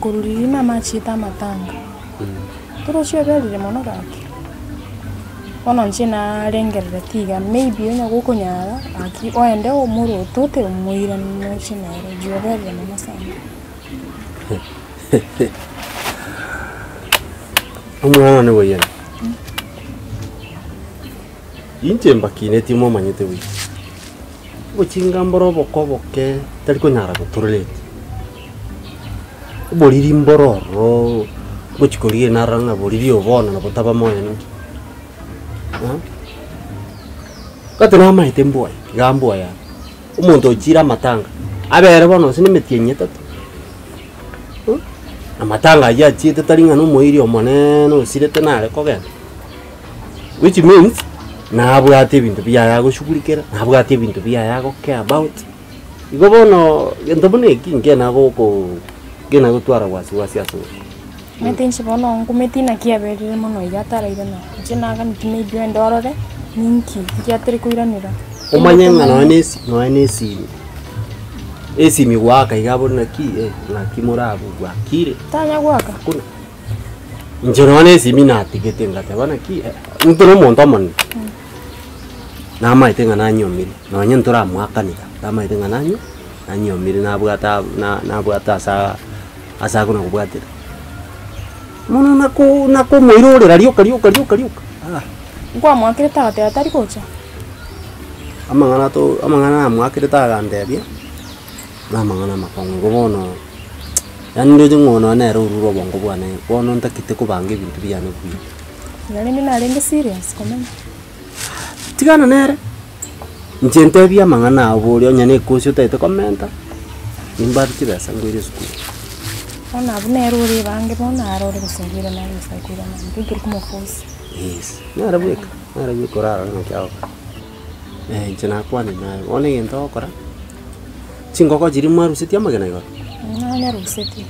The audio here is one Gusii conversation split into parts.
Korwa riria mama achiete amatanga, torochi oberire mono gaki. Bono inche narengereretie iga maybe onye gokonyara gaki oende omorotote omoiranie moche nere juu oberire mono sana. Omwana one boyani, inche mbakinetie momanyete buya, obochinga mbore oboko oboke tari konyara gotoreretia, oboriri mbore ororo ngochi korigia narora ng'a boriri obo bono nabo taba moyo ninki eh. Gati namaete mbwaye, iga mbwaye aro, omonto ochire amatanga, abere bono gose na emetienyi etato. Amatanga ayio achiete tari ng'a nomoiri omoneene osirete nare kogenda, which means nabwate ebinto biaye agoshughulikera, nabwate ebinto biaye ago care about. Igo bono gento buna eki nkena goko nkena gotwara wasiwasi ase ore. Omanyete inche bono nkumeti naki aberire mono iga atarairana, inche naganeti maybe oende orore ninki, nki atari koiranera. Omanye ng'a nonya na esi nonya na esimi, esimi goaka iga abore naki eh, naki more abwo bwakire? Tanya goaka. Hakuna. Inche nonya na esimi natigete ngateba naki eh, intwe na omonto omonene, namaete ng'a nanyomire, nonye ntoramoakanera, namaete ng'a nanyo nanyomire nabwate ab na nabwate asa ase akona kobwatera. Bono nako nakomoirorera rioka rioka rioka rioka ah. Nkwamoakerete agateba tari gocha? Amang'ana to amang'ana namoakerete agantebia, na amang'ana amakong'u igo bono, yaani ndoche ng'a oyo nere orure obongo bwane, bono ntagete kobanga ebinto biane buya. Iga rende narenge serious komenya. Tigana nere, inche ntebie amang'ana ao boria onye na ekosi otagete komenta, nimbwate chibesa nkoire esukuru. Bono abwo nere ore ebange bono arore gose nkoirana are gose takoirana, intwe ntori komoforce. Yes, nere bweka, nere bweka orarore naki agokora. Inche nakwanire naye, bono egento ogokora, chingoko chiria mwarusetie amagena igoro? Nanyarusetie.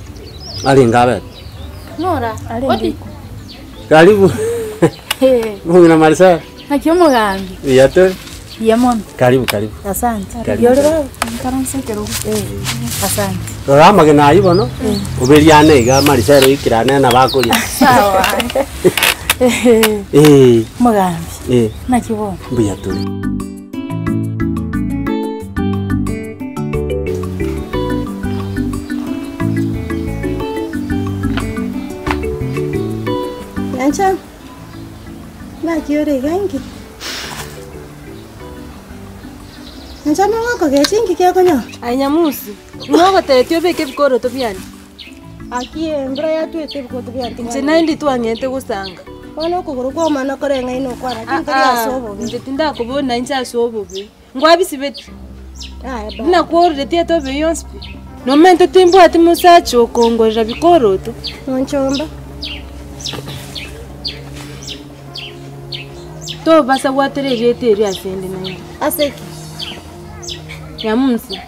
Arenge abete? Nora, Arenge odi. iko. Karibu. Omong'ina Marisela. Naki omogambi. Buya tore. Buya mono. Karibu karibu. Asante. Karibu, Buya ore karibu. baba? Nkaranse ekerogo. Asante. Rora amagena ayio bono, oberie ane iga Marisela oikire ane nabo akoria. Sawa. Eh. Omogambi. Eh. Naki bono? Mbuya tore. Nyancha, naki ore iga inki? Nyancha nogokogecha inki kiakonyora? Aye Nyamusi, ng'o ogotebetie obeke ebikoroto biane? Aki embura yatwete ebikoto biane Inche naende twang'ete gosanga. Bono okogoro kw'omwana koreng'aine okwana, lakini tori ase obobe. Inche tindakobona inche ase obobe. Ngwabisibeti? Yaya baba. Buna kworuretie etobe eyio yonsi pi? Nomente timbwati mosacha okongorera bikoroto. Nonchomba. Tobasa gwatera erieta erio ase 'nde naende. Ase ki? Nyamusi,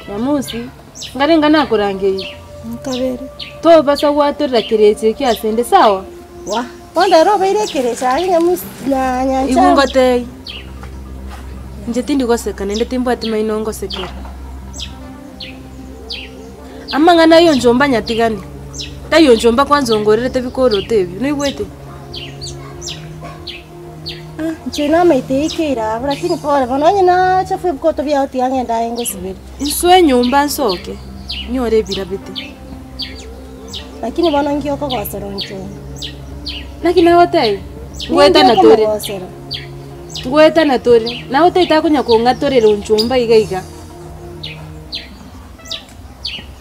Nyamusi. Nkarenge nakorangeirie. Nkabere. Tobasa gwatorera kerecha eke ase 'nde, sawa? Wa, bono ere obeire ekerecha aye nyamusi na nyancha. Igwe ngotebie, inche tindi goseka naende timbwati maino ngosekera. Amang'ana ayio nchomba nyatigane, taiyo nchomba kwanza ongorerete bikoroto ebio, noigwete? Inche namaete ekeira abwo lakini pole bono onye nachafua ebikoto biao tiga ng'ende aye ngosibere. Insoe enyomba nsoke, nyore ebirabete. Lakini bono nki okogosera onchomba? Naki nagotebia, Ninki ngoetana tore, okomogosera? ngoetana tore, nagotebia takonya kong'atorera onchomba iga iga.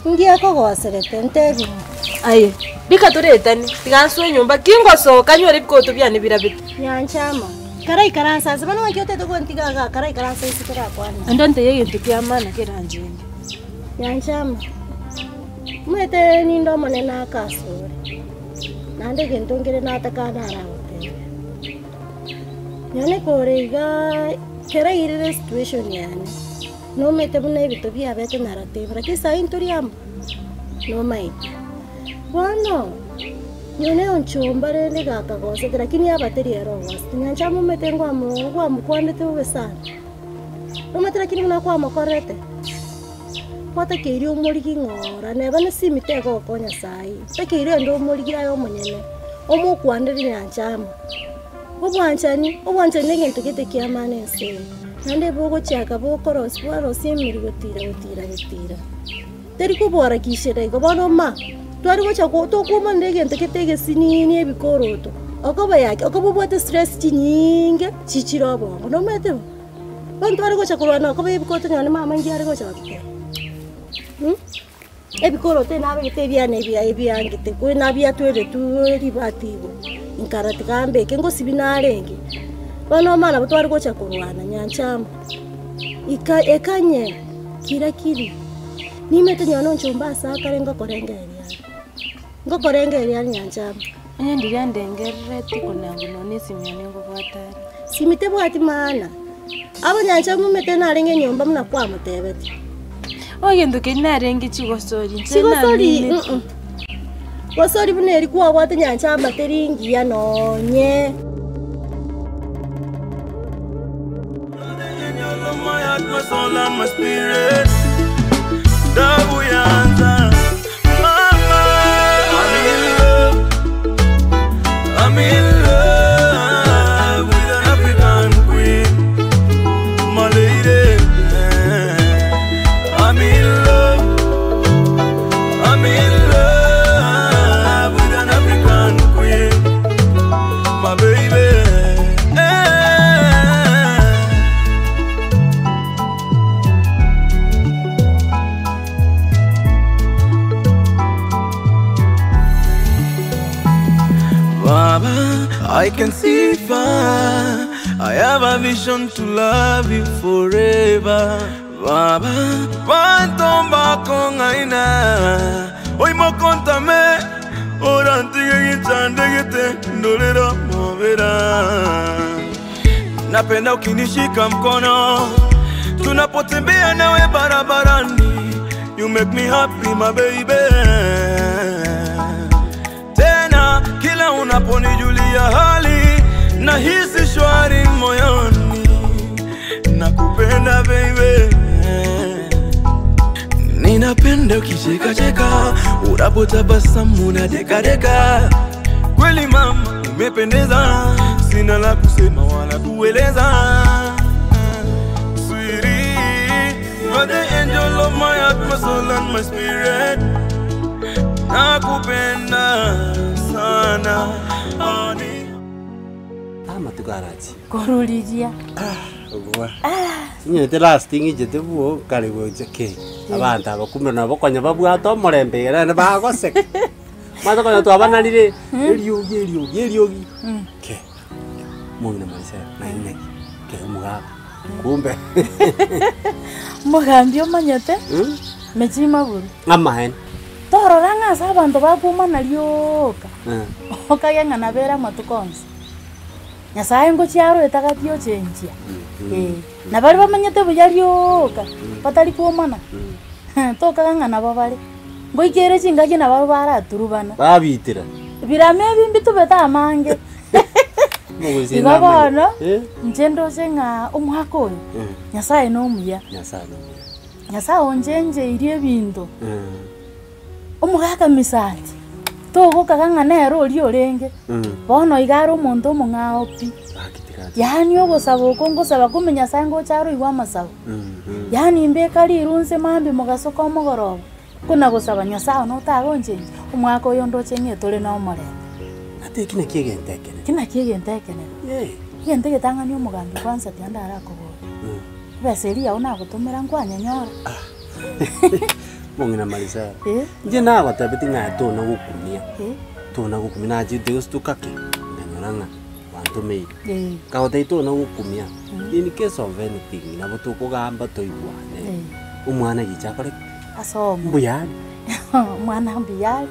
Inki akogoserete? Ntebi. Aye, rika toretane, tiga nsoe nyomba, ki ngosoka nyore ebikoto biane birabete. Nyanchama, karaikaranse ase bono naki otete gontiga igaa, karaikaranse inse torakwane. Ande ontebie egento kia maana keranchende. Nyanchama, omanyete ninde omonene ake asore, naende egento nkere nataka naragotebia. Nonye kore igaa, kera irire situation yane. Nomanyete buna ebinto biabete naratebe, lakini saii ntori amo, nomaete. Bono, nonye onchomba rende gakagosete lakini aba teri ere ogosete, nyancha momanyete ngwamo ngwamokwanete bobe sana, nomanyete lakini buna kwamokorerete. Gwatakeire omorigi ng'ora, neba nesimi tegokonya saii, otakeire ende omorigi aye omonyene, omokwanere nyanchama. Obwanchani, obwanchani na egento gete kia maana ense eye, naende bogochaka bokorosia bwarosia emeri gotira gotira gotira. Teri koboarakishera igo, bono ma, tware gocha ko tokomanera egento gete egesinini ebikoroto, okoba yaki okoba obwate stress chinyiinge chichire obongo, nomanyete bo? Bono tware gocha korwana okoba ebikoroto nonye mama inki are gocha gototebia Ebikoroto nabegete ebiane ebia ebiangete kore nabiatweretwe ribati igo, nkarora tiga mbeke ngosibia narenge. Bono omana nabo tware gocha korwana nyanchama, ika ekanye kira kiri, nimete nonye nonchomba ase akare ngokorengereria are, ngokorengereria are nyanchama. Onye ndiria ndengerereti konangu nonya esimi yane ngobwate are. Simi tebwati maana. Abanyancha momete narenge nyomba buna kwamotebetie. Egento keria narenge chigosori inche Chigosori namineti. mm gosori buna eri kwabwate nyancha ama teri ngiya nonye. I'm in love with an African queen, my lady. I'm in love. I'm in love with an African queen, my baby. Baba, I can see far. I have a vision to love you forever. Baba, bantomba kongaina. Hoy mo contame. Ora antige gichandegete ndolera mobera. Napenda ukinishika mkono tunapotembea nawe barabarani. You make me happy my baby tena kila unaponijulia hali nahisi shwari moyoni, nakupenda baby. Ninapenda ukichekacheka, unapotabasamu na dekadeka. Kweli mama, umependeza, sina la kusema wala kueleza. Sweetie, you're the angel of my heart, my soul and my spirit. Nakupenda sana honey. Amatuko arachi Koruriria. ogwa sinyete last ng'ichete buo kare gocha ke abanto aba kumbe nabo konya babwate omorembe iga naende bagoseka omanyete konya twabanarire eriogi eriogi eriogi ke omong'ina marisela naende naki ke omogaka kumbe Omogambi omanyete, mechie maburu. Amaene. Torora ng'a ase abanto bakwomana rioka, okage ng'a nabo ere amatuko onsi. Nyasaye ngochia aroete agati ochenchia, eh. Na baria bamenyete buya rioka, batari kwomana, tokaga ng'a nabo bare. Ngoika ere chingaki nabo baraturubana. Babitera. Birame ebi mbitubete amange. Omogusii Igo namanye. bono, Eh? inche ndoche ng'a omwaka oyo, Nyasaye nomuya. Nyasaye nomuya. Nyasaye onchencheirie ebinto. Omogaka Misati, togokaga ng'a nere oria orenge, bono iga are omonto omong'ao pi. Yaani ogosaba oko ngosaba kumbe Nyasaye ngocha aroigwe amasabo. Yaani mbeka riru nse mambia mogaso ka omogoroba, kona gosaba Nyasaye one otagonchenchia, omwaka oyo ndoche ng'e tore na omorembe. Ate eki nakio egento ekenene. Eki nakio egento ekenene. Egento egetang'ani omogambi kwanza tiga ndarakoborie. Ebesa eria yao nagotomera nkwanyenyora. Omong'ina Marisela, Eh. inche nagotebetie ng'a tona gokumia, Eh. tona gokumia nachete gostuka ki, nkanyora ng'a gwantomeire. Eh. Nkagotebia tona gokumia, in case of anything nabo tokogamba toigwane, Eh. omwana gicha akore ki? Asome. Mbuya are. Omwana mbuya are.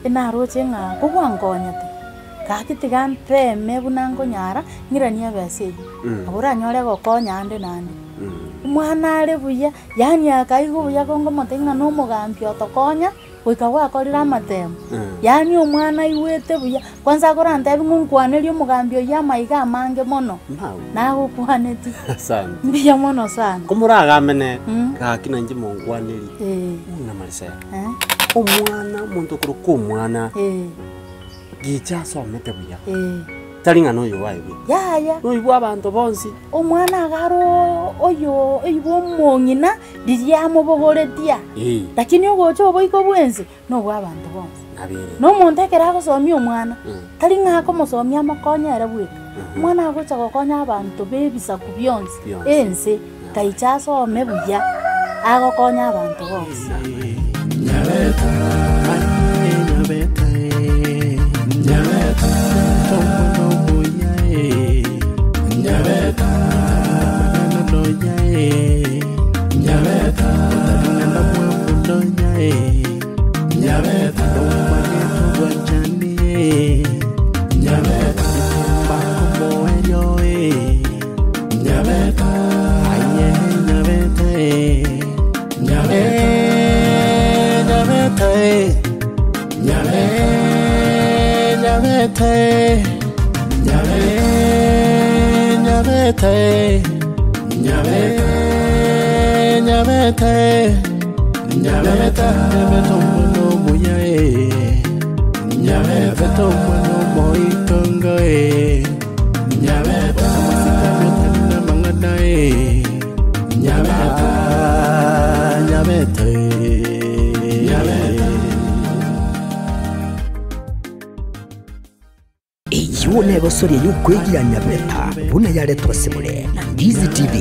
Naroche ng'a kogwankonyete, gaki tiga mpeme buna nkonyara, ng'iranie ebesa eyio. Nabo oranyore gokonya ande na ande. Omwana are buya, yaani akaigwa buya kongomotebi ng'a nomogambi otokonya. Goika gwakorire amatemo, yaani omwana aigwete buya, kwanza akorantebi ng'a onkwanerie omogambi oyio amaiga amange mono, Mau. nagokwaneti. Asante. Mbuya mono sana. Komoragame nere, Mm. gaki nainche monkwanerie. Eh, Buna Marisela, eh, omwana, omonto okorokwa omwana, eh, gicha asomete buya, eh. tari ng'a noyo oaigwe. Yaya. Noigwe abanto bonsi. Omwana iga are oyo oigwe omong'ina riria amobogoretia, Eh. lakini ogocha oboiko bwensi nobwa abanto bonsi. Nabere. Na omonto ekero agosomia omwana, Mm. tari ng'a akomosomia amokonye ere bweka, omwana agocha gokonya abanto ba ebisaku bionsi, Bionsi. ense, gaicha asome buya, agokonya abanto bonsi. Eyio negosoria y'okwegia Nyabeta buna yaretwa ase more na Ndizi TV.